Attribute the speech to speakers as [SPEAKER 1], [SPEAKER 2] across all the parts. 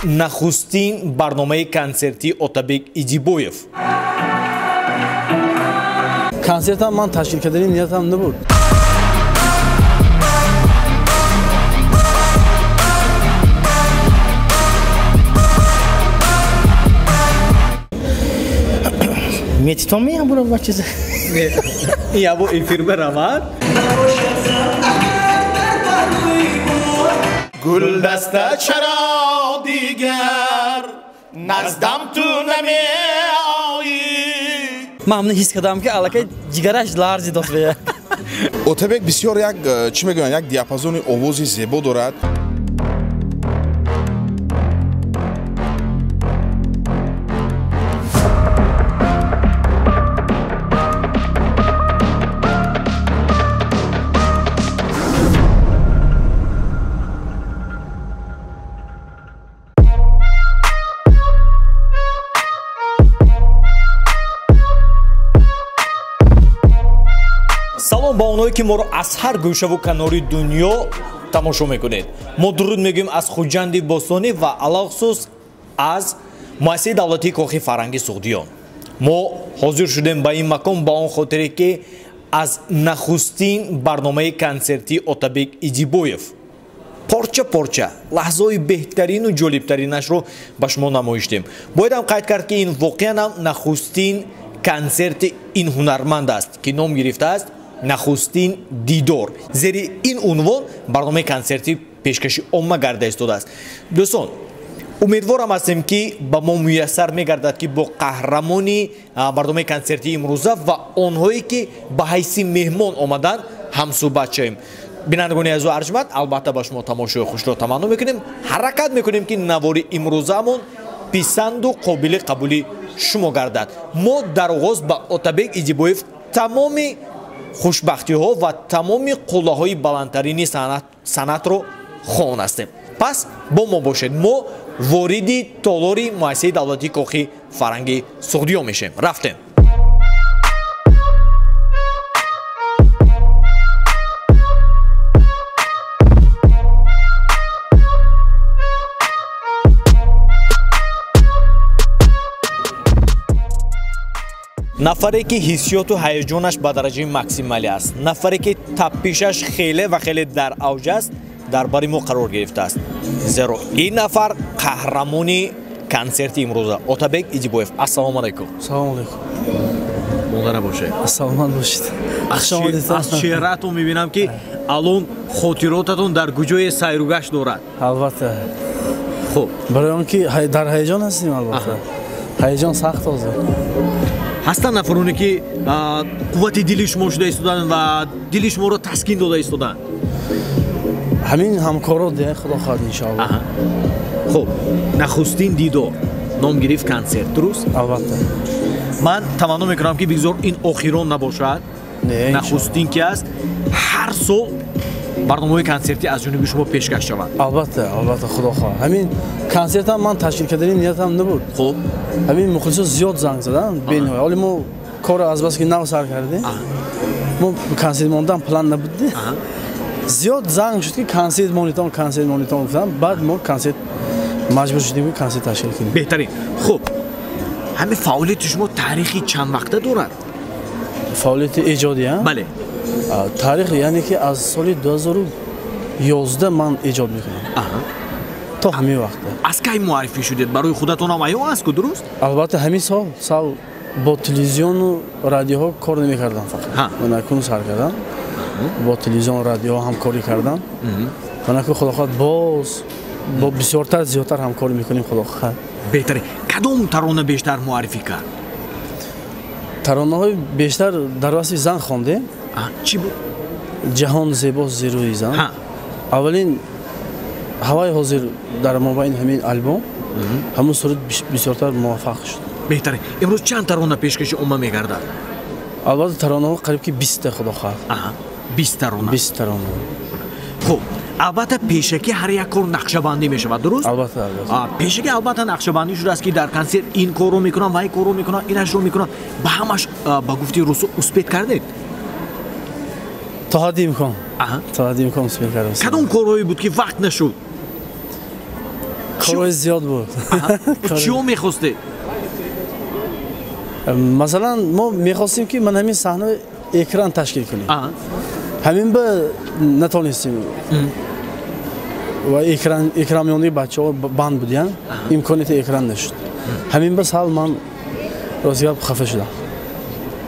[SPEAKER 1] Нахустин барномаи консертии Отабек Идибоев.
[SPEAKER 2] Консертам ман ташкил кардани ниятам набуд.
[SPEAKER 3] Метитон меям бурам ва чиз.
[SPEAKER 1] Ябо эфир берамад. Гулдаста чаро дигар наздам ту намеоӣ.
[SPEAKER 3] Ман ҳамна ҳис кардам, ки аллакай ҷигараш ларзи дод.
[SPEAKER 4] Отабек бисёр як, чӣ мегӯянд, як диапазони овози зебо дорад.
[SPEAKER 1] Салом ба онҳое, ки моро аз ҳар гӯшаву канори дунё тамошо мекунед. Мо дуруд мегӯем аз Хуҷанди бостонӣ ва алахусус аз муассисаи давлатии Кохи фарҳанги Суғдиён. Мо ҳозир шудем ба ин макон ба он хотире, ки аз нахустин барномаи консертии Отабек Идибоев порча порча лаҳзаҳои беҳтарину ҷолибтаринашро ба шумо намоиш диҳем. Боядам қайд кард, ки ин воқеан ҳам нахустин консерти ин ҳунарманд аст, ки ном гирифтааст «Нахустин дидор». Зери ин унвон барномаи консертӣ пешкаши омма гарда истодааст. Дӯстон, умедворам ҳастем, ки ба мо муяссар мегардад, ки бо қаҳрамони барномаи консертии имрӯза ва онҳое, ки ба ҳайси меҳмон омаданд, ҳамсӯҳбат шавем. Бинандагони азизу арҷманд, албатта, ба шумо тамошои хушро таманно мекунем. Ҳаракат мекунем, ки навори имрӯзаамон писанду қобили қабули шумо гардад. Мо дар оғоз ба Отабек Идибоев тамоми хушбахтиҳо ва тамоми қуллаҳои баландтарини санъатро хоҳон ҳастем. Пас бо мо бошед. Мо вориди толори муассисаи давлатии Кохи фарҳанги Суғдиён мешавем. Рафтем. Нафаре, ки ҳиссиёту ҳаяҷонаш ба дараҷаи максималӣ аст, нафаре, ки таппишаш хеле ва хеле дар авҷ аст, дар бари мо қарор гирифтааст, зеро ин нафар қаҳрамони консерти имрӯза, Отабек Идибоев. Ассалому алайкум.
[SPEAKER 2] Салому алайкум.
[SPEAKER 1] Модара бошед.
[SPEAKER 2] Саломат бошед.
[SPEAKER 1] Аз чеҳраатон мебинам, ки алон хотиротатон дар куҷое сайругашт дорад.
[SPEAKER 2] Албатта.
[SPEAKER 1] Хуб.
[SPEAKER 2] Барои он ки дар ҳаяҷон ҳастем, албатта ҳаяҷон сахт ҳозир.
[SPEAKER 1] Ҳастанд нафароне, ки қуввати дили шумо шуда истоданд ва дили шуморо таскин дода истоданд.
[SPEAKER 2] Ҳамин ҳамкоро де, худо хоҳад, иншоалло.
[SPEAKER 1] Хуб, «Нахустин дидор» ном гирифт консерт, дуруст?
[SPEAKER 2] Албатта.
[SPEAKER 1] Ман таманно мекунам, ки бигзор ин охирон набошад. Нахустин ки аст, ҳар сол барномаҳои консертӣ аз ҷониби шумо пешкаш шавад.
[SPEAKER 2] Албатта, албатта, худо хоҳад. Ҳамин консертам ман ташкил кардани ниятам набуд.
[SPEAKER 1] Хуб.
[SPEAKER 2] Ҳамин мухлисо зиёд занг заданд бениҳоят. Ҳоле мо корро азбаски нав сар кардем, мо консерт мондан план набуд. Зиёд занг шуд, ки консерт монитон, консерт монитон гуфтам. Баъд мо консерт маҷбур шудем, ки консерт ташкил кунем.
[SPEAKER 1] Беҳтарин. Хуб, ҳамин фаъолияти шумо таърихи чанд вақта дорад?
[SPEAKER 2] Фаъолияти эҷодӣ?
[SPEAKER 1] Бале.
[SPEAKER 2] Таърих, яъне ки аз соли 2011 ман эҷод мекунам то ҳамин вақта.
[SPEAKER 1] Аз кай муаррифӣ шудед? Барои худатонам аён аст ку, дуруст?
[SPEAKER 2] Албатта, ҳамин сол бо телевизиону радиоҳо кор намекардам фақат. Ман акун сар кардам, бо телевизион, радиоҳо ҳамкорӣ кардам. Ман акун, худо хоҳад, боз бо бисёртар, зиёдтар ҳамкорӣ мекунем, худо хоҳад.
[SPEAKER 1] Беҳтарин. Кадом тарона бештар муаррифӣ кард?
[SPEAKER 2] Таронаҳои бештар дар васфи зан хондем.
[SPEAKER 1] Чӣ буд?
[SPEAKER 2] «Ҷаҳон зебост зерӯи зан». Аввалин ҳаваи ҳозир дар мобайни ҳамин албом ҳамун суруд бисёртар муваффақ шуд.
[SPEAKER 1] Беҳтарин. Имрӯз чанд тарона пешкаши омма мегардад?
[SPEAKER 2] Албатта, таронаҳо қариб ки 20-та, худо хоҳад.
[SPEAKER 1] 20 тарона.
[SPEAKER 2] 20 тарона.
[SPEAKER 1] Хуб, албатта, пешакӣ ҳар як кор нақшабандӣ мешавад, дуруст?
[SPEAKER 2] Албатта, албатта.
[SPEAKER 1] Пешакӣ, албатта, нақшабандӣ шудааст, ки дар консерт ин корро мекунам, вай корро мекунам, инашро мекунам. Ба ҳамаш, ба гуфти русо, успеть кардед?
[SPEAKER 2] То ҳадди имкон. То ҳадди имкон успеть кардем.
[SPEAKER 1] Кадом корҳое буд, ки вақт нашуд?
[SPEAKER 2] Корҳои зиёд буд.
[SPEAKER 1] Чиё мехостед?
[SPEAKER 2] Масалан, мо мехостем, ки ман ҳамин саҳна экран ташкил кунем. Ҳамин ба натонистем. Ва экранмёни бачаҳо банд будиянд, имконияти экран нашуд. Ҳамин ба сал ман рости гап хафа шудам.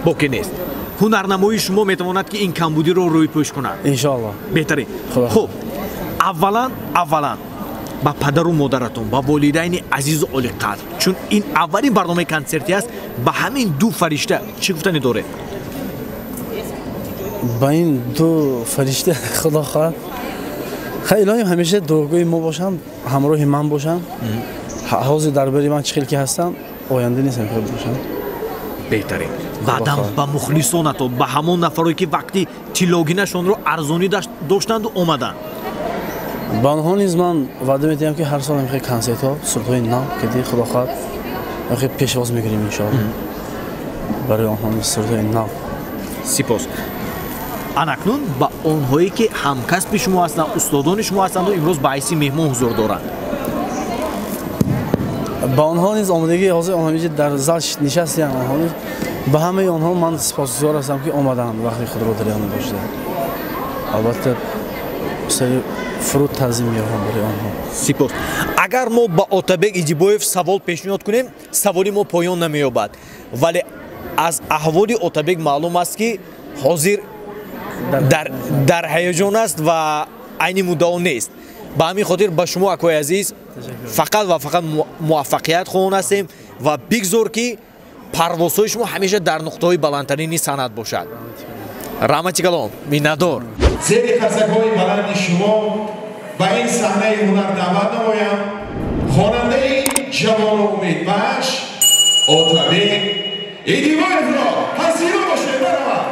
[SPEAKER 1] Боке нест. Ҳунарнамоии шумо метавонад, ки ин камбудиро рӯйпӯш кунад.
[SPEAKER 2] Иншоаллоҳ.
[SPEAKER 1] Беҳтарин. Хуб, аввалан ба падару модаратон, ба волидайни азизу олиқадр, чун ин аввалин барномаи консертӣ аст, ба ҳамин ду фаришта чӣ гуфтанӣ доред?
[SPEAKER 2] Ба ин ду фаришта худо хоҳад, хай илоҳим ҳамеша дуогӯи мо бошанд, ҳамроҳи ман бошанд. Ҳозир дар бари ман чӣ хел ки ҳастам, оянда низ ҳамхел бошанд.
[SPEAKER 1] Беҳтарин. Баъдан ба мухлисонатон, ба ҳамон нафарое ки вақти тиллогинашонро арзонӣ доштанду омаданд.
[SPEAKER 2] Ба онҳо низ ман ваъда медиҳам, ки ҳар сол ҳамхел консертҳо, сурудҳои нав кади худо хоҳад ҳамхел пешвоз мекунем иншоаллоҳ. Барои онҳо низ сурудҳои нав.
[SPEAKER 1] Сипос. Анакнун ба онҳое ки ҳамкасби шумо ҳастанд, устодони шумо ҳастанду имрӯз ба ҳайси меҳмон ҳузур доранд.
[SPEAKER 2] Ба онҳо низ омодагӣ ҳозир онҳо инҷа дар зал нишастиянд, онҳо низ ба ҳамаи онҳо ман сипосгузор ҳастам, ки омаданд, вақти худро дарён доштанд. Албатта сари фуруд таъзим меёбам барои онҳо.
[SPEAKER 1] Сипос. Агар мо ба Отабек Идибоев савол пешниҳод кунем, саволи мо поён намеёбад. Вале аз аҳволи Отабек маълум аст, ки ҳозир дар ҳаяҷон аст ва айни муддао нест. Ба ҳамин хотир ба шумо, акои азиз, фақат ва фақат муваффақият хоҳон ҳастем ва бигзор, ки парвозҳои шумо ҳамеша дар нуқтаҳои баландтарини санъат бошад. Раҳмати калом, миннатдор.
[SPEAKER 5] Зери қарсакҳои баланди шумо ба ин саҳнаи ҳунар даъват намоям хонандаи ҷавону умедбахш Отабек Идибоевро. Пазиро бошед, баравад.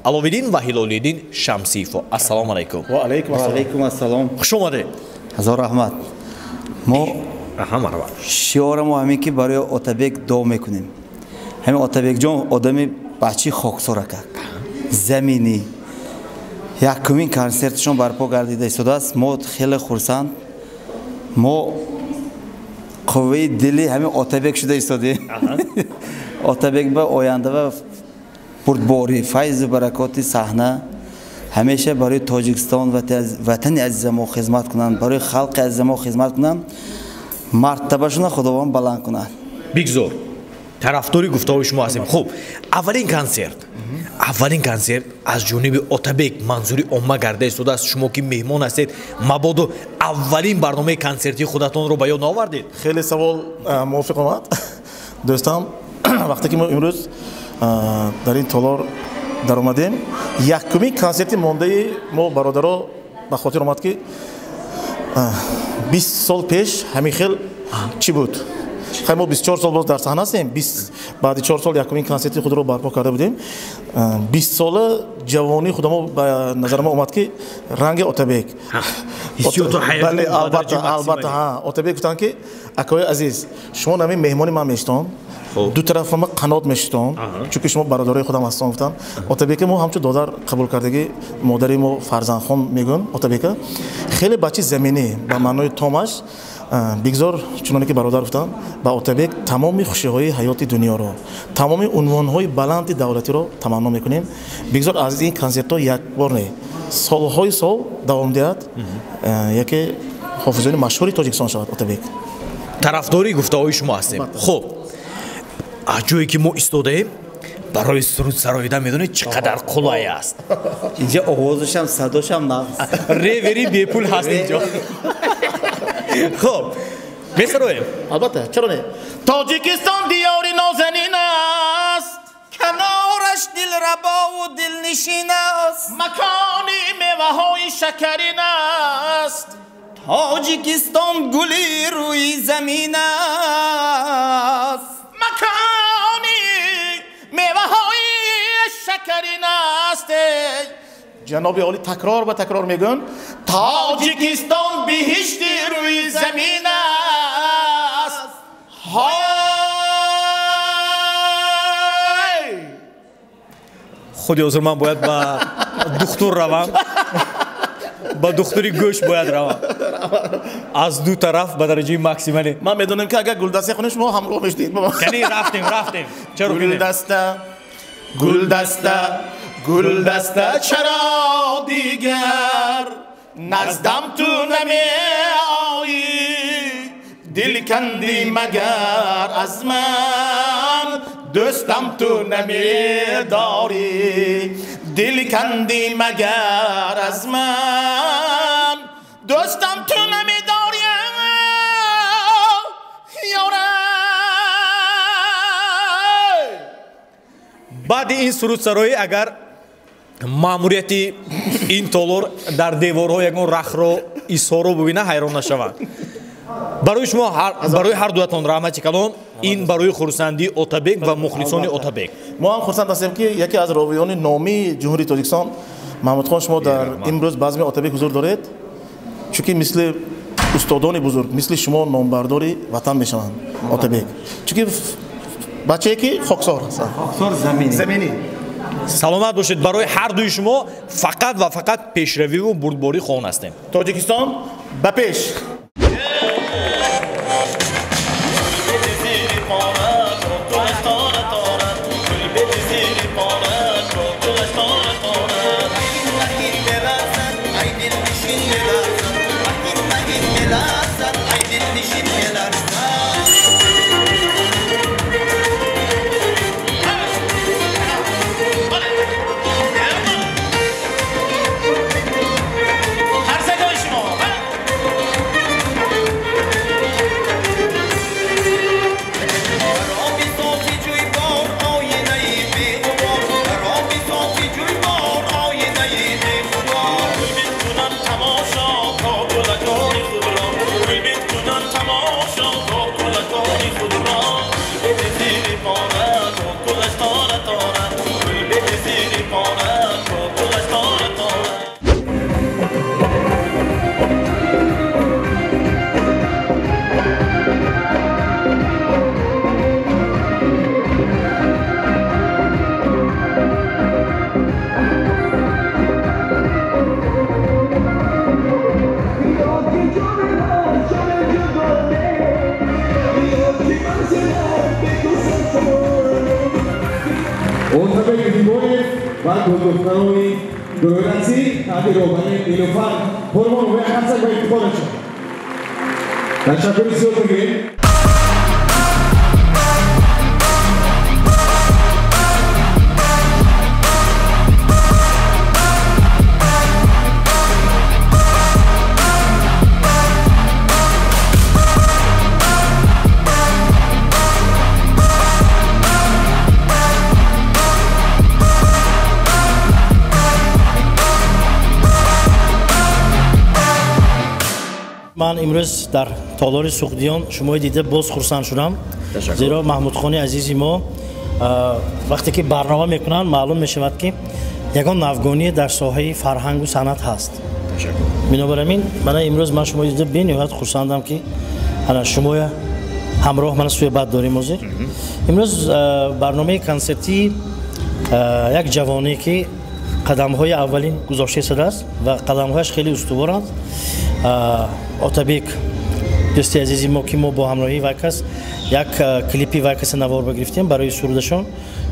[SPEAKER 1] Аловиддин ва Ҳилолиддин Шамсиевҳо. Ассалому алайкум.
[SPEAKER 6] Ва алайкум ассалом.
[SPEAKER 1] Хуш омадед.
[SPEAKER 6] Ҳазор раҳмат. Мо шиорамо ҳамин ки барои Отабек дуо мекунем. Ҳамин Отабекҷон одами бачаи хоксоракак, заминӣ. Якумин консертшон барпо гардида истодааст. Мо хеле хурсанд. Мо қувваи дили ҳамин Отабек шуда истодем. Отабек ба оянда ва бурдборӣ, файзу баракоти саҳна ҳамеша барои Тоҷикистон ва ватани азиза мо хизмат кунанд, барои халқи азиза мо хизмат кунанд, мартабашона Худованд баланд кунад.
[SPEAKER 1] Бигзор. Тарафдори гуфтаҳои шумо ҳастем. Хуб, аввалин консерт аз ҷониби Отабек манзури омма гарда истодааст. Шумо ки меҳмон ҳастед, мабодо аввалин барномаи консертии худатонро ба ёд наовардед?
[SPEAKER 7] Хеле савол мувофиқ омад. Дӯстам, вақте ки мо имрӯз дар ин толор даромадем, якумин консерти мондаи мо бародаро ба хотир омад, ки 20 сол пеш ҳамин хел чӣ буд. Хай, мо 24 сол боз дар саҳна ҳастем. Баъди 4 сол якумин консерти худро барпо карда будем. 20 сола ҷавонии худамо ба назарама омад, ки ранги Отабек. Бале, албатта, Отабек гуфтанд, ки акои азиз, шумо нами меҳмони ман мештон, ду тарафама қанот мешитон, чунки шумо бародарои худам ҳастон, гуфтанд. Отабека мо ҳамчун додар қабул кардагӣ, модари мо Фарзандхон мегӯн Отабека. Хеле бачи заминӣ ба маънои томаш. Бигзор, чуноне ки бародар гуфтанд, ба Отабек тамоми хушиҳои ҳаёти дунёро, тамоми унвонҳои баланди давлатиро таманно мекунем. Бигзор аз ин консертҳо як бор не, солҳои сол давом диҳад, яке ҳофизони машҳури Тоҷикистон шавад Отабек.
[SPEAKER 1] Тарафдори гуфтаҳои шумо ҳастем. Хуб, аз ҷое ки мо истодаем, барои суруд сароида медонед чӣ қадар қулай аст.
[SPEAKER 6] Инҷа овозашам, садошам нағз.
[SPEAKER 1] Ревери бепул ҳаст инҷо. Хуб, месароем?
[SPEAKER 7] Албатта, чаро не? Тоҷикистон диёри нозанин аст,
[SPEAKER 6] канораш дилрабову дилнишин аст,
[SPEAKER 7] макони меваҳои шакарин аст.
[SPEAKER 6] Тоҷикистон гули рӯи замин аст,
[SPEAKER 7] макони меваҳои шакарин аст. Ҷаноби олӣ такрор ба такрор мегӯянд, Тоҷикистон биҳишти рӯи замин аст. Ҳой!
[SPEAKER 1] Худи ҳозир ман бояд ба духтур равам, ба духтури гӯш бояд равам. Аз ду тараф ба дараҷаи максималӣ.
[SPEAKER 7] Ман медонам, ки агар гулдаста хонем, шумо ҳамроҳ мешудед.
[SPEAKER 1] Яъне рафтем, рафтем. Чаро
[SPEAKER 7] гулдаста, гулдаста, гулдаста, чаро дигар наздам ту намеоӣ? Дил кандӣ магар аз ман, дӯстам ту намедорӣ. Дил кандӣ магар аз ман, дӯстам ту намедорӣ. Ёра!
[SPEAKER 1] Баъди ин сурудсароӣ агар маъмурияти ин толор дар деворҳо ягон рахро изҳорро бубина, ҳайрон нашаванд. Барои шумо, барои ҳар дуятон раҳмати калон. Ин барои хурсандии Отабек ва мухлисони Отабек.
[SPEAKER 7] Мо ҳам хурсанд ҳастем, ки яке аз ровиёни номии Ҷумҳурии Тоҷикистон Маҳмудхон, шумо дар имрӯз базми Отабек ҳузур доред, чунки мисли устодони бузург, мисли шумо номбардори ватан мешаванд Отабек, чунки бачае ки хоксор ҳастанд,
[SPEAKER 6] хоксор заминӣ.
[SPEAKER 1] Саломат бошед. Барои ҳар дуи шумо фақат ва фақат пешравиву бурдборӣ хоҳон ҳастем.
[SPEAKER 7] Тоҷикистон ба пеш!
[SPEAKER 5] Отабек Идибоев ва гулдухтарони гурӯҳи таҳти роҳбарии Нилуфар Қурбонова ҳастанд ба ифтихорашон. Ташаккури зиёд мегӯем.
[SPEAKER 8] Ман имрӯз дар толори Суғдиён шумои дида боз хурсанд шудам, зеро Маҳмудхони азизи мо вақте ки барнома мекунанд, маълум мешавад, ки ягон навгонӣ дар соҳаи фарҳангу санъат ҳаст. Бинобар ин мана имрӯз ман шумои дида бениҳоят хурсандам, ки ана шумоя ҳамроҳ мана суҳбат дорем. Ҳозир имрӯз барномаи консертии як ҷавоне, ки қадамҳои аввалин гузошта истодааст ва қадамҳояш хеле устуворанд, Отабек дӯсти азизи мо, ки мо бо ҳамроҳии вайкас як клипи вайкаса навор багирифтем, барои сурудашон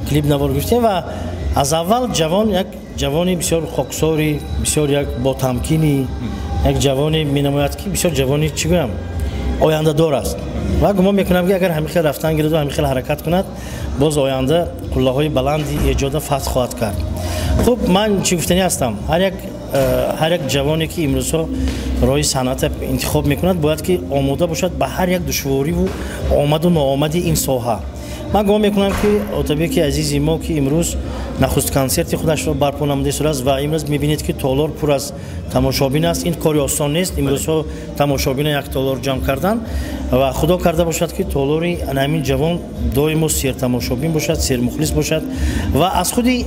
[SPEAKER 8] клип навор гирифтем. Ва аз аввал ҷавон як ҷавони бисёр хоксори, бисёр як ботамкини, як ҷавоне менамояд, ки бисёр ҷавони, чӣ гӯям, ояндадор аст. Ва гумон мекунам, ки агар ҳамин хел рафтан гираду ҳамин хел ҳаракат кунад, боз оянда қуллаҳои баланди эҷода фатҳ хоҳад кард. Хуб, ман чӣ гуфтанӣ ҳастам: ҳар як ҷавоне, ки имрӯзҳо роҳи санъата интихоб мекунад, бояд ки омода бошад ба ҳар як душвориву омаду ноомади ин соҳа. Ман гумон мекунам, ки Отабеки азизи мо, ки имрӯз нахуст консерти худашро барпо намуда истодааст ва имрӯз мебинед, ки толор пур аз тамошобин аст. Ин кори осон нест имрӯзҳо тамошобина як толор ҷамъ кардан. Ва худо карда бошад, ки толори ҳамин ҷавон доимо сертамошобин бошад, сермухлис бошад. Ва аз худи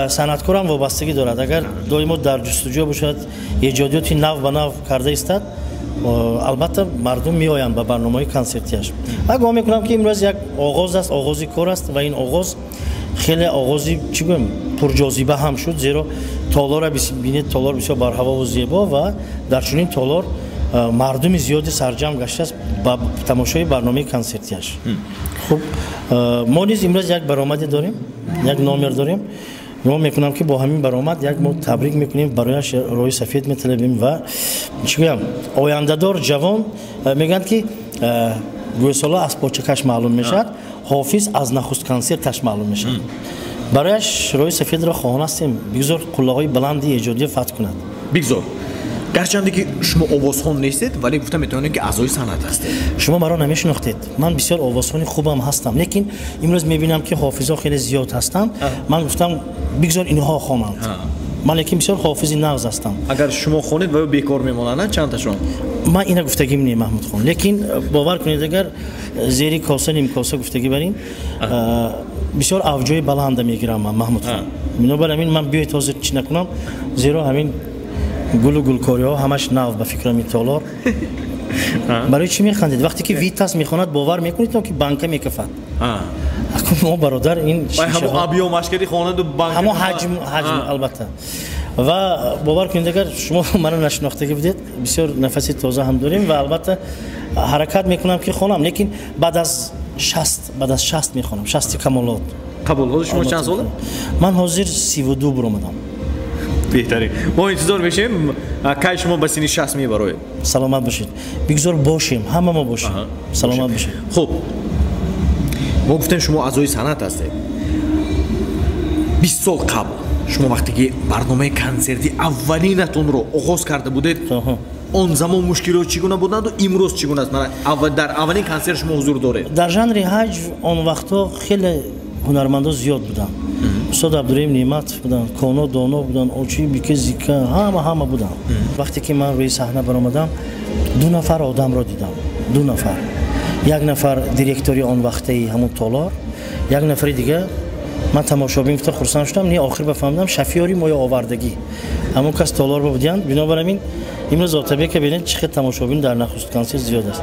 [SPEAKER 8] санъаткорам вобастагӣ дорад: агар доимо дар ҷустуҷӯ бошад, эҷодиёти нав ба нав карда истад, албатта мардум меоянд ба барномаҳои консертияш. Ва гумон мекунам, ки имрӯз як оғоз аст, оғози кор аст. Ва ин оғоз хеле оғози, чӣ гӯем, пурҷозиба ҳам шуд, зеро толора бинед, толор бисёр барҳавову зебо ва дар чунин толор мардуми зиёди сарҷамъ гаштааст ба тамошои барномаи консертияш. Хуб, мо низ имрӯз як баромаде дорем, як номер дорем. Гумон мекунам, ки бо ҳамин баромад як мо табрик мекунем, барояш роҳи сафед металабем. Ва чӣ гӯям, ояндадор ҷавон. Мегӯянд, ки гӯсола аз почакаш маълум мешавад, ҳофиз аз нахуст консерташ маълум мешавад. Барояш роҳи сафедро хоҳон ҳастем, бигзор қуллаҳои баланди эҷодия фатҳ кунад.
[SPEAKER 1] Бигзор. Гарчанде ки шумо овозхон нестед, вале гуфта метавонед, ки аъзои санъат ҳастед.
[SPEAKER 8] Шумо маро намешинохтед. Ман бисёр овозхони хубам ҳастам, лекин имрӯз мебинам, ки ҳофизҳо хеле зиёд ҳастанд. Ман гуфтам, бигзор инҳо хонанд. Ман лекин бисёр ҳофизи нағз ҳастам.
[SPEAKER 1] Агар шумо хонед, ва бекор мемонанд чандташон.
[SPEAKER 8] Ман ина гуфтагим не, Маҳмудхон, лекин бовар кунед, агар зери коса нимкоса гуфтагӣ барин, бисёр авҷои баланда мегирам ман, Маҳмудхон. Бинобар ҳамин ман биёед ҳозир чӣ накунам, зеро ҳамин гулу гулкориҳо ҳамаш нав ба фикрам ин толор. Барои чӣ механдед? Вақте ки Витас мехонад, бовар мекунед, ки банка мекафад. Мо, бародар, ин ҳамо ҳаҷм, албатта. Ва бовар кунед, агар шумо маро нашинохтагӣ будед, бисёр нафаси тоза ҳам дорем ва албатта ҳаракат мекунам, ки хонам, лекин баъд аз 60, баъд аз 60 мехонам, 60-и камолот.
[SPEAKER 1] Қабул. Ҳозир шумо чанд сола?
[SPEAKER 8] Ман ҳозир 32 буромадам.
[SPEAKER 1] Беҳтарин. Мо интизор мешавем, кай шумо ба синни 60 мебароед.
[SPEAKER 8] Саломат бошед, бигзор бошем, ҳама мо бошем, саломат бошед.
[SPEAKER 1] Хуб, мо гуфтем, шумо аъзои санъат ҳастед. 20 сол қабл шумо вақте ки барномаи консерти аввалинатонро оғоз карда будед, он замон мушкилот чӣ гуна буданду имрӯз чӣ гуна аст? Дар аввалин консерт шумо ҳузур доред.
[SPEAKER 8] Дар жанри ҳаҷв он вақтҳо хеле ҳунармандо зиёд буданд: устод Абдураҳим Неъматов буданд, Коно Доно буданд, Очи Бике, Зика, ҳама ҳама буданд. Вақте ки ман рӯи саҳна баромадам, ду нафар одамро дидам, ду нафар: як нафар директори он вақтаи ҳамун толор, як нафари дига ман тамошобин гуфта хурсанд шудам. Не, охир бафаҳмидам, шофёри моя овардагӣ ҳамон кас толор будиянд. Бинобар ҳамин имрӯз Отабека бинед, чӣ хел тамошобин дар нахуст консерт зиёд аст.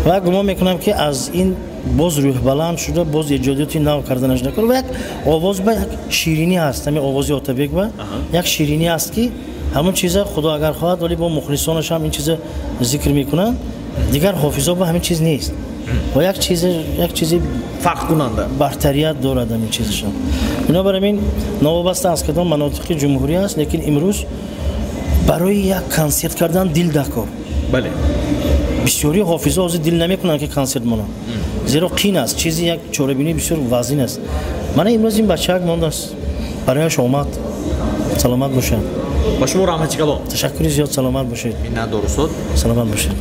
[SPEAKER 8] Ва гумон мекунам, ки аз ин боз рӯҳбаланд шуда, боз эҷодиёти нав карданаш накун. Ва як овоз ба як ширинӣ ҳаст, ҳамин овози Отабек ба як ширинӣ аст, ки ҳамон чиза, худо агар хоҳад, вале бо мухлисонаш ҳам ин чиза зикр мекунанд. Дигар ҳофизо ба ҳамин чиз нест ва як чизи
[SPEAKER 1] фарқкунанда.
[SPEAKER 8] Бартарият дорад ҳамин чизашон. Бинобар ҳамин, новобаста аз кадом манотиқи ҷумҳурӣ аст, лекин имрӯз барои як консерт кардан дил даркор. Бисёри ҳофизо ҳозир дил намекунанд, ки консерт монанд, зеро қин аст, чизи як чорабинӣ бисёр вазин аст. Мана имрӯз ин бачаак мондааст, барояш омад, саломат бошад.
[SPEAKER 1] Ба шумо раҳмати калон.
[SPEAKER 8] Ташаккури зиёд, саломат бошед.
[SPEAKER 1] Миннатдор, устод.
[SPEAKER 8] Саломат бошед.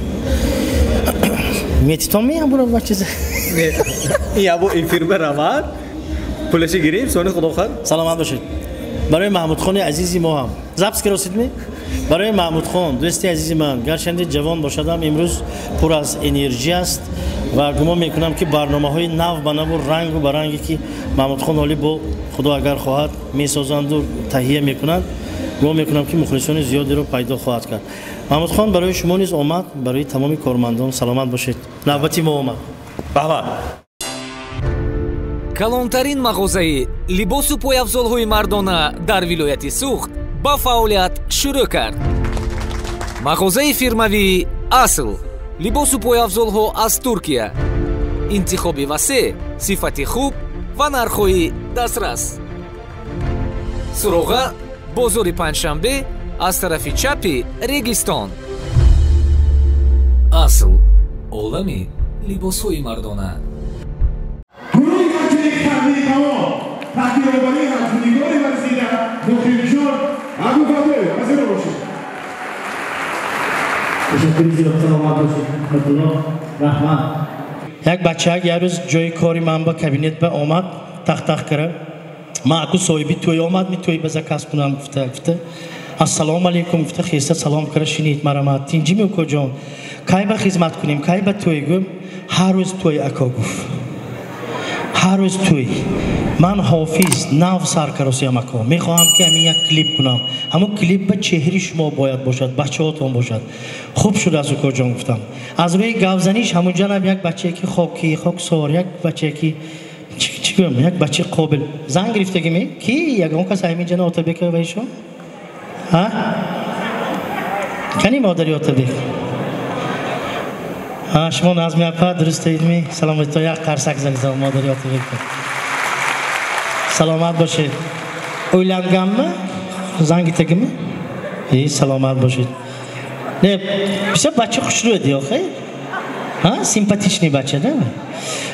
[SPEAKER 8] Метитон меям бура чиз.
[SPEAKER 1] Ябо эфир барамад, пулаши гирем, сони худо хоҳад.
[SPEAKER 8] Саломат бошед. Барои Маҳмудхони азизи мо ҳам запись киросид ме. Барои Маҳмудхон, дӯсти азизи ман, гарчанде ҷавон бошадам, имрӯз пур аз энергия аст ва гумон мекунам, ки барномаҳои нав ба наву рангу ба ранге, ки Маҳмудхон ҳолӣ бо Худо агар хоҳад месозанду таҳия мекунанд, гумон мекунам, ки мухлисони зиёдеро пайдо хоҳад кард. Маҳмудхон, барои шумо низ омад, барои тамоми кормандон. Саломат бошед. Навбати мо омад.
[SPEAKER 1] Раҳмат.
[SPEAKER 9] Калонтарин мағозаи либосу пойафзолҳои мардона дар вилояти Суғд ба фаъолият шурӯъ кард. Мағозаи фирмавии Асл, либосу пойафзолҳо аз Туркия, интихоби васеъ, сифати хуб ва нархҳои дастрас. Суроға: бозори Панҷшанбе, аз тарафи чапи Регистон. Асл, олами либосҳои мардона.
[SPEAKER 5] Гурӯҳи ҳаҷвии Хандикамон таҳти роҳбарии ҳаҷвнигори варзида Муқимҷон Абуфатоев. Ҳозир бошед.
[SPEAKER 8] Ташаккури зиёд, саломат бошед. Ҳикматулло, раҳмат. Як бачаак як рӯз ҷои кори ман ба кабинет ба омад, тах-тах кара. Ман аку соҳиби тӯй омад, ми тӯй ба заказ кунам гуфта, гуфта. Ассалому алайкум гуфта, хеста салом кара, шинид марамат. Тинҷи ми укоҷон? Кай ба хизмат кунем, кай ба тӯй гӯм? Ҳар рӯз тӯй, ако, гуфт. Ҳар рӯз тӯй. Ман ҳофиз нав саркаросиям, ако. Мехоҳам, ки ҳамин як клип кунам. Ҳамон клип ба чеҳри шумо бояд бошад, бачаҳотон бошад. Хуб шудааст, укоҷон, гуфтам. Аз рӯи гавзаниш ҳамунҷанам як бачае ки хоки, хоксор, як бачае ки чӣ гӯям, як бачаи қобил. Занг гирифтагӣ ме? Ки ягон кас ҳамин ҷана Отабека ва ишон? Ҳа? Кани модари Отабек? Ҳа, шумо Назми апа, дуруст ми? Саломат, як қарсак занед модари Отабек. Саломат бошед. Ойланганми? Занг гирифтагими? Э, саломат бошед. Не, бисёр бача хушрӯ эди, охе? Ҳа, симпатичный бача, да?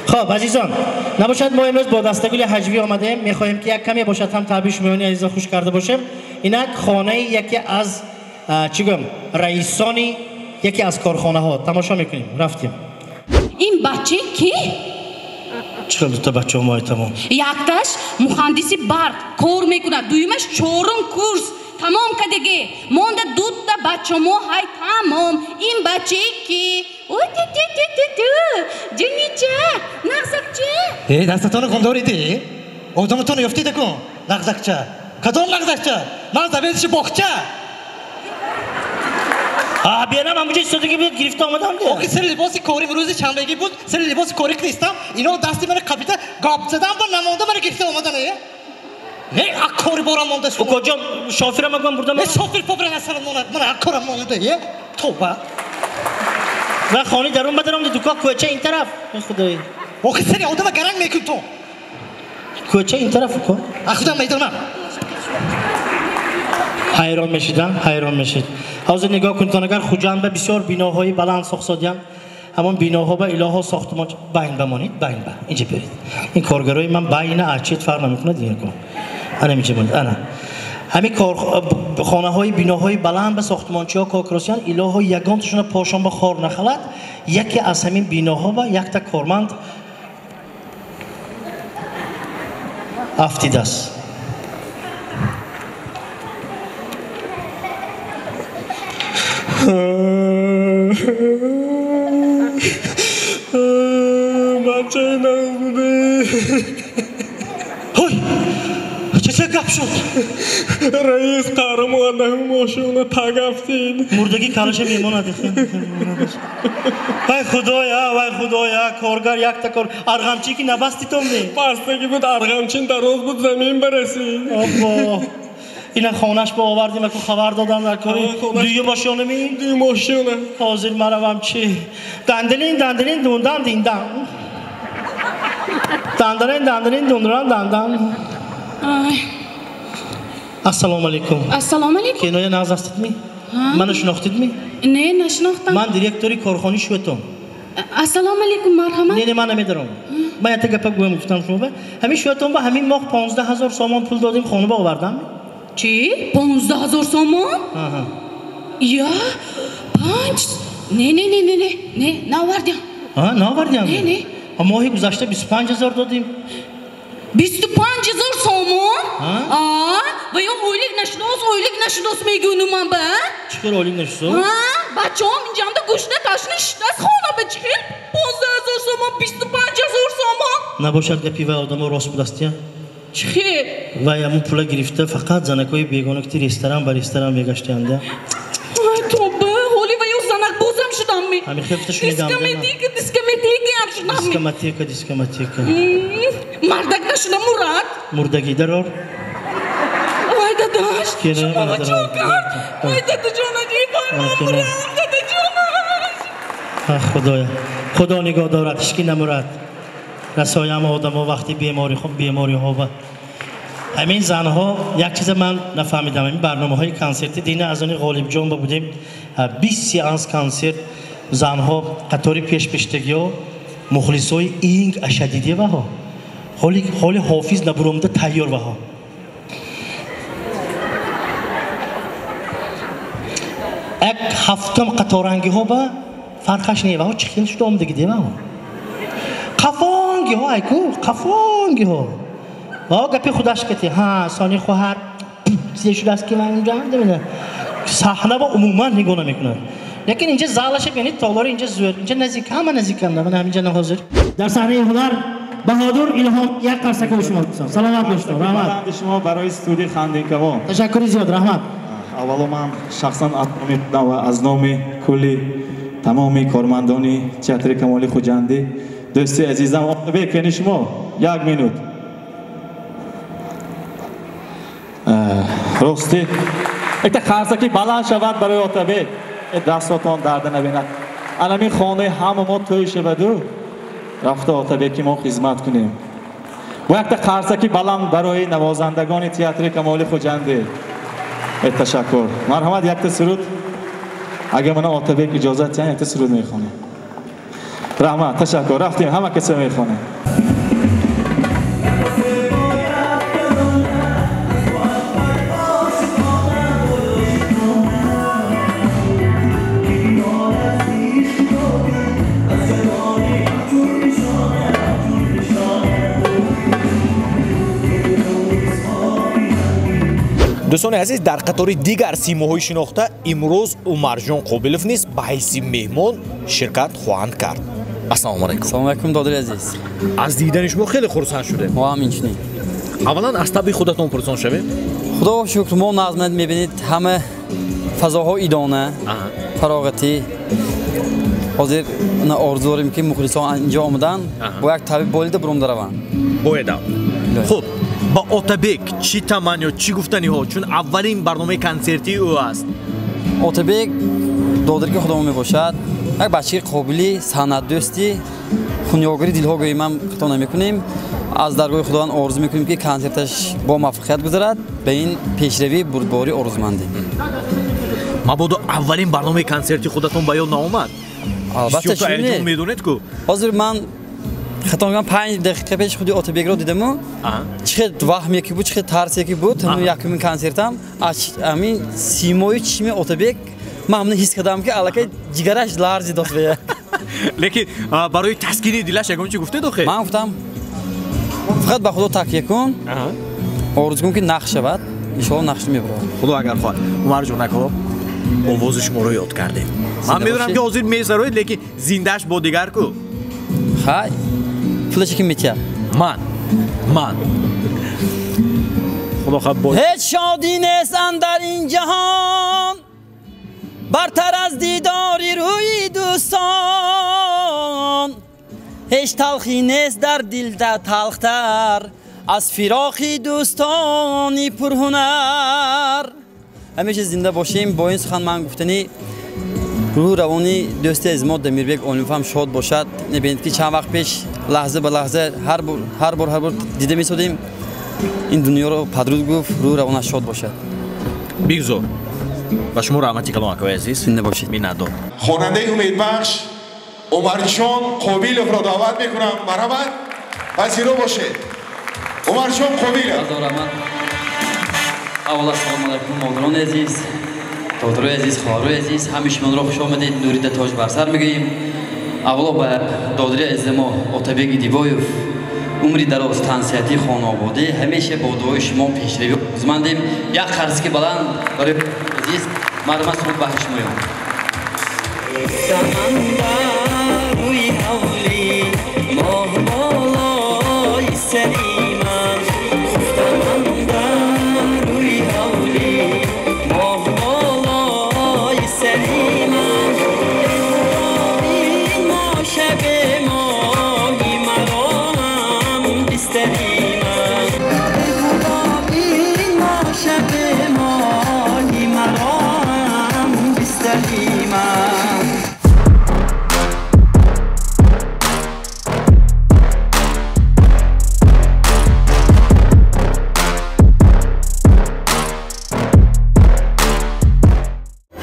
[SPEAKER 8] Хоб, азизон, набошад, мо имрӯз бо дастагули ҳаҷвӣ омадаем, мехоҳем, ки як каме бошад ҳам таъби шумоёни азизон хуш карда бошем. Инак хонаи яке аз, чӣ гӯям, раисони яке аз корхонаҳо тамошо мекунем. Рафтем.
[SPEAKER 10] Ин бача ки?
[SPEAKER 8] Чӣ хел дута бачаҳо мои тамом?
[SPEAKER 10] Якташ муҳандиси барқ кор мекунад, дуюмаш чорум курс тамом кардагӣ. Монда дута бачамо ҳай тамом. Ин бачаи ки? Ой, ту ту ту ту ту. Ҷунича, нағзакча.
[SPEAKER 11] Э, дастатонро гум доридӣ? Одаматонро ёфтида кун. Нағзакча. Кадом нағзакча? Ман заведующий боғча.
[SPEAKER 8] А, берам ҳамунҷо истодагӣ буд, гирифта омадам.
[SPEAKER 11] Охи сари либоси кори рӯзи чандагӣ буд, сари либоси кори нестам, ино дасти мана қапида гап задан ба намонда мана гирифта омадан, э? Не, аккори борам монда шумо.
[SPEAKER 8] Укоҷон, шофирам агам бурдам.
[SPEAKER 11] Э, шофир побра насарам монад, мана аккорам монда, э? Тоба.
[SPEAKER 8] Ва хони дарун ба даром дука кӯча ин тараф. Худои.
[SPEAKER 11] Охи сари одама гаранг мекун ту.
[SPEAKER 8] Кӯча ин тараф, уко.
[SPEAKER 11] А худам медонам.
[SPEAKER 8] Ҳайрон мешидам, ҳайрон мешид. Ҳозир нигоҳ кунед, агар Хуҷанд ба бисёр биноҳои баланд сохтсодиям, ҳамон биноҳо ба илоҳо сохтмон байн бамонед, байн ба. Инҷа биёред. Ин коргарои ман байна ачет фарқ намекунад, ин кор. Ана инҷа монед, ана. Ҳамин хонаҳои биноҳои баланд ба сохтмончиҳо кор каросиян, илоҳо ягонташона пошон ба хор нахалад, яке аз ҳамин биноҳо ба якта корманд афтидааст.
[SPEAKER 5] Бачаи нағзбудӣ.
[SPEAKER 11] Ҳой, чӣ гап шуд?
[SPEAKER 5] Раис қаҳрамон мошина таг афтид.
[SPEAKER 8] Мурдагӣ калаша мемонад. Вай худоя, вай худоя, коргар якта кор. Арғамчӣ ки набаститон ме?
[SPEAKER 5] Бастагӣ буд, арғамчин дароз буд, замин барасид.
[SPEAKER 8] Обо. Ина хонаш ба овардим, аку хабар додам дар кори. Дуюм ошёна ми?
[SPEAKER 5] Дуюм ошёна.
[SPEAKER 8] Ҳозир маравам чӣ? Данделин, данделин, дундан, диндан. Данделин, данделин, дундран, дандан. Ассалому алайкум.
[SPEAKER 10] Ассалому алайкум.
[SPEAKER 8] Киноя нағз ҳастид ми? Мана шинохтид ми?
[SPEAKER 10] Не, нашинохтам.
[SPEAKER 8] Ман директори корхонаи шуэтон.
[SPEAKER 10] Ассалому алайкум, марҳамат.
[SPEAKER 8] Не, не, ман намедорам. Ман якта гапа гӯям гуфтам шумо ба. Ҳамин шуэтон ба ҳамин моҳ 15 000 сомон пул додем, хона ба овардам.
[SPEAKER 10] Чӣ? 15 000 сомон?
[SPEAKER 8] Аҳа.
[SPEAKER 10] Я, панҷ. Не, не, не, не, не, не, наовардям.
[SPEAKER 8] А, наовардям?
[SPEAKER 10] Не, не.
[SPEAKER 8] А моҳи гузашта 25 000 додем.
[SPEAKER 10] 25 000 сомон? А, Ва ё ойлик нашудос, ойлик нашудос мегӯну ман ба?
[SPEAKER 8] Чӣ хел ойлик нашудос?
[SPEAKER 10] Ҳа, бачаҳом инҷамда гӯшна ташна шиштас хона ба чӣ хел 15 000 сомон, 25 000 сомон.
[SPEAKER 8] Набошад гапи вай одамо рост будастия?
[SPEAKER 10] Чӣ хел?
[SPEAKER 8] Вай амун пула гирифта фақат занакҳои бегона ки ресторан ба ресторан мегаштианда.
[SPEAKER 10] Вай тоба, ҳоли вай ё занак бозам шудам ми.
[SPEAKER 8] Ҳамин хел фта шунидам.
[SPEAKER 10] Дискометика, дискометика ҳам шудам ми.
[SPEAKER 8] Дискометика, дискометика.
[SPEAKER 10] Мардак нашуда Мурад.
[SPEAKER 8] Мурдагӣ дарор.
[SPEAKER 10] Вай дадаш, шумо чӣ кард? Вай дадаҷонаги, вай ман дадаҷонаш.
[SPEAKER 8] Ах Худоя, Худо нигоҳ дорад, ҳеҷ ки намурад. Расоям одамо вақти бемориҳо ба ҳамин занҳо як чиза ман нафаҳмидам. Ҳамин барномаҳои консерти дина аз они Ғолибҷон ба будем, 20 сеанс консерт занҳо қатори пешпештагиҳо мухлисои инг ашадиде ваҳо ҳоли ҳофиз набуромда тайёр ваҳо. Як ҳафтум қаторангиҳо ба фарқаш не ваҳо чӣ хел шуда омдагӣ деваҳо қафонгиҳо айку қафонгиҳо ваҳо гапи худаш кати ҳа сони хоҳар чизе шудааст ки ман инҷа саҳна ба умуман нигоҳ намекунад. Лекин инҷа залаша бинед, толори инҷа зӯр, инҷа наздик, ҳама наздиканда. Ман ҳаминҷа ҳозир
[SPEAKER 12] дар саҳнаи ҳунар Баҳодур Илҳом як қарсакои шумо дӯстон. Саломат бошед, раҳмат.
[SPEAKER 5] Шумо барои студияи Хандинкавон.
[SPEAKER 12] Ташаккури зиёд, раҳмат.
[SPEAKER 5] Аввало ман шахсан аз номи кулли тамоми кормандони театри Камоли Хуҷандӣ дӯсти азизам Отабек, яъне шумо як минут. Рости якта қарсаки баланд шавад барои Отабек. Дастотон дарда набинад. Анамин хонаи ҳама мо тӯй шаваду рафта Отабеки мо хизмат кунем. Бо якта қарсаки баланд барои навозандагони театри Камоли Хуҷандӣ. Ташаккур. Марҳамат, якта суруд. Агар мана Отабек иҷозат диҳанд, якта суруд мехонем. Раҳмат, ташаккур. Рафтем, ҳама каса мехонем.
[SPEAKER 1] Дӯстони азиз, дар қатори дигар симоҳои шинохта имрӯз Умарҷон Қобилов низ ба ҳайси меҳмон ширкат хоҳанд кард. Ассалому алайкум.
[SPEAKER 3] Ассалому алайкум, додари азиз.
[SPEAKER 1] Аз дидани шумо хеле хурсанд шудем.
[SPEAKER 3] Мо ҳам инчунин.
[SPEAKER 1] Аввалан аз табъи худатон пурсон шавем.
[SPEAKER 3] Худо шукр, мо назмат мебинед, ҳама фазоҳо идона, фароғатӣ. Ҳозир орзу дорем ки мухлисон инҷо омадан бо як табъи болида бурумда раванд.
[SPEAKER 1] Боядам. Хуб, ба Отабек чӣ таманниё, чӣ гуфтаниҳо, чун аввалин барномаи консертии ӯ аст?
[SPEAKER 3] Отабек додари ки худомо мебошад, як бачаи қобили, санъатдӯсти, хунёгари дилҳо гӯем ҳам хато намекунем. Аз даргоҳи Худованд орзу мекунем ки консерташ бо муваффақият гузарад, ба ин пешравӣ бурдборӣ орзумандем.
[SPEAKER 1] Мабодо аввалин барномаи консерти худатон ба ёд наомад?
[SPEAKER 3] Албатта, чун
[SPEAKER 1] медонед ку?
[SPEAKER 3] Ҳозир ман хато мегӯям, 5 дақиқа пеш худи Отабекро дидаму чӣ хел ваҳме ки буд, чӣ хел тарсе ки буд. Ҳамин якумин консертам ҳамин симои чишми Отабек ман ҳамин ҳис кардам ки аллакай ҷигараш ларзид дод.
[SPEAKER 1] Лекин барои таскини дилаш ягон чӣ гуфтед охир?
[SPEAKER 3] Ман гуфтам фақат ба Худо такя кун, орзу кун ки нақш шавад, иншоалло нақш мебарад.
[SPEAKER 1] Худо агар хоҳад. Умарҷон ако, овози шуморо ёд кардем. Ман медонам ки ҳозир месароед, лекин зиндааш бо дигар ку?
[SPEAKER 3] Хай, пулаше ки метиҳад.
[SPEAKER 1] Ман Худо хоҳад бо
[SPEAKER 3] ҳеҷ шодӣ нест андар ин ҷаҳон бартар аз дидори рӯи дӯстон, ҳеҷ талхӣ нест дар дил талхтар аз фироқи дӯстони пурҳунар. Ҳамеша зинда бошем. Бо ин сухан ман гуфтани рӯҳу равони дӯсти азиз мо Дамирбек Олимов ҳам шод бошад. Мебинед ки чанд вақт пеш лаҳза ба лаҳза ҳар бор дида месодем. Ин дунёро падруд гуфт, рӯҳу равонаш шод бошад.
[SPEAKER 1] Бигзор. Ба шумо раҳмати калом, акои азиз.
[SPEAKER 3] Зинда бошед.
[SPEAKER 1] Миннатдор.
[SPEAKER 4] Хонандаи умедбахш Умарҷон Қобиловро даъват мекунам. Марҳамат, пазиро бошед. Умарҷон Қобилов.
[SPEAKER 3] Аввала салому алайкум, модарони азиз, додарои азиз, хоҳарои азиз, ҳамаи шуморо хуш омадед. Нурида тоҷ бар сар мегӯем. Аввало ба додари азизи мо Отабек Идибоев умри дароз, тансиҳатӣ, хонаободӣ, ҳамеша бо дуои шумо пешравӣ орзумандем. Як қарзки баланд барои азиз марҳамат суруд баҳри шумоён. Рӯи ҳавлӣ моҳ болои сари ман, хуфтаман дар рӯи ҳавлӣ моҳ болои сари ман. Ин шаби моҳи маро ҳам бистари ман, ин шаби моҳи маро ҳам бистари ман.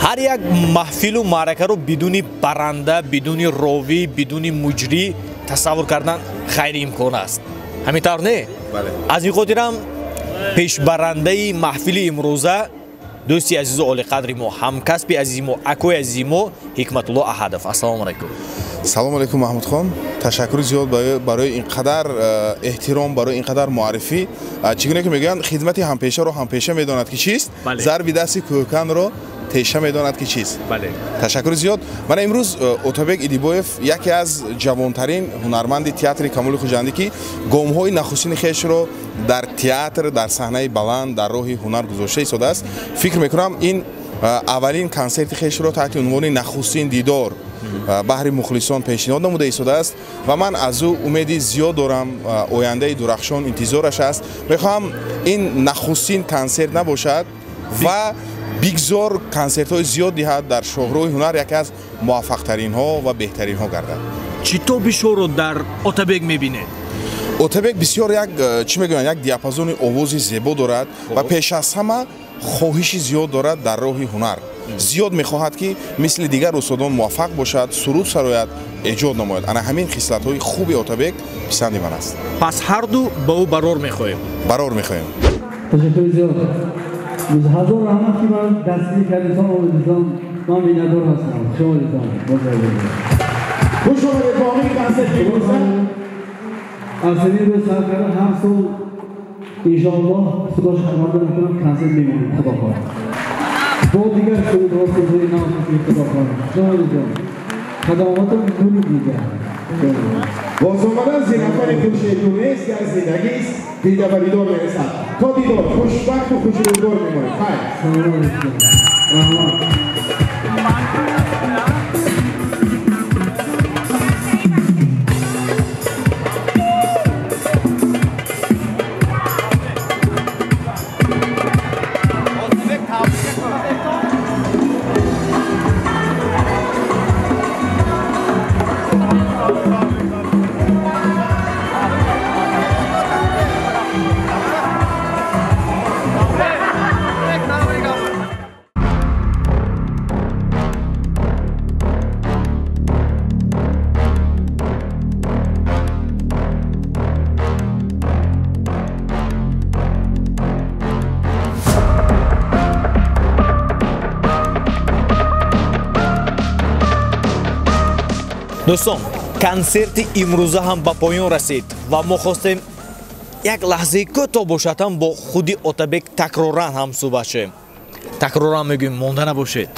[SPEAKER 1] Ҳар як маҳфилу маъракаро бидуни баранда, бидуни ровӣ, бидуни муҷрӣ тасаввур кардан ғайриимкон аст. Ҳамин тавр не? Аз ин хотирам пешбарандаи маҳфили имрӯза дӯсти азизу олиқадри мо, ҳамкасби азизи мо, акои азизи мо Ҳикматулло Аҳадов. Ассалому алайкум.
[SPEAKER 4] Салому алайкум, Маҳмудхон. Ташаккури зиёд барои ин қадар эҳтиром, барои ин қадар муаррифӣ. Чӣ гуна ки мегӯянд, хидмати ҳампешаро ҳампеша медонад ки чист, зарби дасти кӯҳканро теша медонад ки чист. Ташаккури зиёд. Мана имрӯз Отабек Идибоев яке аз ҷавонтарин ҳунарманди театри Камоли Хуҷандӣ, ки гомҳои нахустини хешро дар театр, дар саҳнаи баланд, дар роҳи ҳунар гузошта истодааст. Фикр мекунам, ин аввалин консерти хешро таҳти унвони нахустин дидор баҳри мухлисон пешниҳод намуда истодааст ва ман аз ӯ умеди зиёд дорам. Ояндаи дурахшон интизораш аст. Мехоҳам ин нахустин консерт набошад ва бигзор консертҳои зиёд диҳад, дар шоҳроҳи ҳунар яке аз муваффақтаринҳо ва беҳтаринҳо гардад.
[SPEAKER 1] Чӣ тоби шоро дар Отабек мебинед?
[SPEAKER 4] Отабек бисёр як, чӣ мегӯянд, як диапазони овози зебо дорад ва пеш аз ҳама хоҳиши зиёд дорад дар роҳи ҳунар. Зиёд мехоҳад, ки мисли дигар устодон муваффақ бошад, суруд сарояд, эҷод намояд. Ана ҳамин хислатҳои хуби Отабек писанди ман аст.
[SPEAKER 1] Пас ҳарду ба ӯ барор мехоҳем.
[SPEAKER 4] Барор мехоҳем.
[SPEAKER 13] Ташаккури зиёд. Ҳазор раҳмат, ки ман дастгирӣ кардитон, омадитон. Ман миннатдор ҳастам. Хуш омадитон.
[SPEAKER 14] Хуш омадед ба омини консерти имрӯза.
[SPEAKER 13] Аз ҳамин рӯз сар карда ҳар сол иншоаллоҳ худо шукрона мекунам, консерт мемонем, худо хоҳад. Бо дигар сурудҳо, сурудҳои нав, худо хоҳад. Хуш омадитон. Хадоматон нури дида.
[SPEAKER 14] Боз омадан зинафари хуршеду нест, як зиндагист, дида ба дидор мерасад. То дидор, хушбахту хушрӯзгор мемонед. Хайр.
[SPEAKER 13] Салом алайкум. Раҳмат.
[SPEAKER 1] Дӯстон, консерти имрӯза ҳам ба поён расид ва мо хостем як лаҳзаи кӯтоҳ бошад ҳам бо худи Отабек такроран ҳам суҳбат шавем. Такроран мегӯем, монда набошед.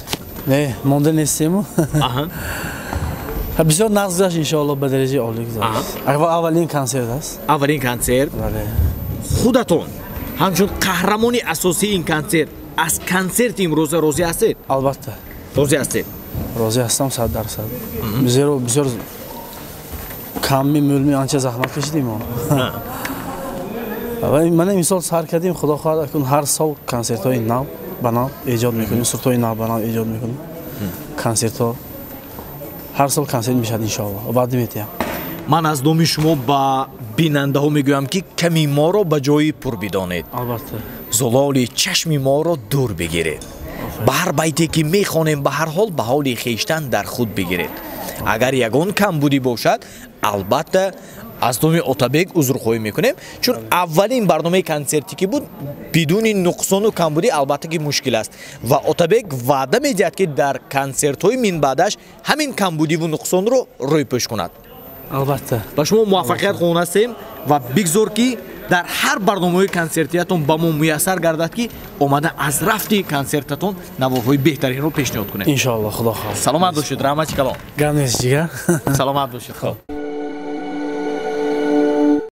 [SPEAKER 2] Не, монда нестему. Бисёр нағз гузашт, иншоаллоҳ ба дараҷаи олӣ гузашт. Аввалин консерт аст.
[SPEAKER 1] Аввалин консерт. Худатон ҳамчун қаҳрамони асосии ин консерт аз консерти имрӯза розӣ ҳастед?
[SPEAKER 2] Албатта.
[SPEAKER 1] Розӣ ҳастед?
[SPEAKER 2] Розӣ ҳастам 100%. Зеро бисёр камми мӯлми анча заҳмат кашидем. Ва мана имсол сар кардем, худо хоҳад акун ҳар сол консертҳои нав ба нав эҷод мекунем, сурудҳои нав ба нав эҷод мекунем. Консертҳо ҳар сол консерт мешавад иншоаллоҳ. Ваъда медиҳам.
[SPEAKER 1] Ман аз номи шумо ба бинандаҳо мегӯям, ки ками моро ба ҷои пур бидонед.
[SPEAKER 2] Албатта.
[SPEAKER 1] Зулоли чашми моро дур бигиред. Ба ҳар байте ки мехонем, ба ҳар ҳол ба ҳоли хештан дар худ бигиред. Агар ягон камбудӣ бошад, албатта аз номи Отабек узрхоҳӣ мекунем, чун аввалин барномаи консертӣ ки буд, бидуни нуқсону камбудӣ албатта ки мушкил аст. Ва Отабек ваъда медиҳад, ки дар консертҳои минбаъдаш ҳамин камбудиву нуқсонро рӯйпӯш кунад.
[SPEAKER 2] Албатта.
[SPEAKER 1] Ба шумо муваффақият хоҳон ҳастем ва бигзор ки дар ҳар барномаҳои консертиятон ба мо муяссар гардад ки омада аз рафти консертатон наворҳои беҳтаринро пешниҳод кунем.
[SPEAKER 2] Иншоалло, худо хоҳад.
[SPEAKER 1] Саломат бошед, раҳмати калон.
[SPEAKER 2] Гап нест, ҷигар.
[SPEAKER 1] Саломат бошед.
[SPEAKER 2] Хоб.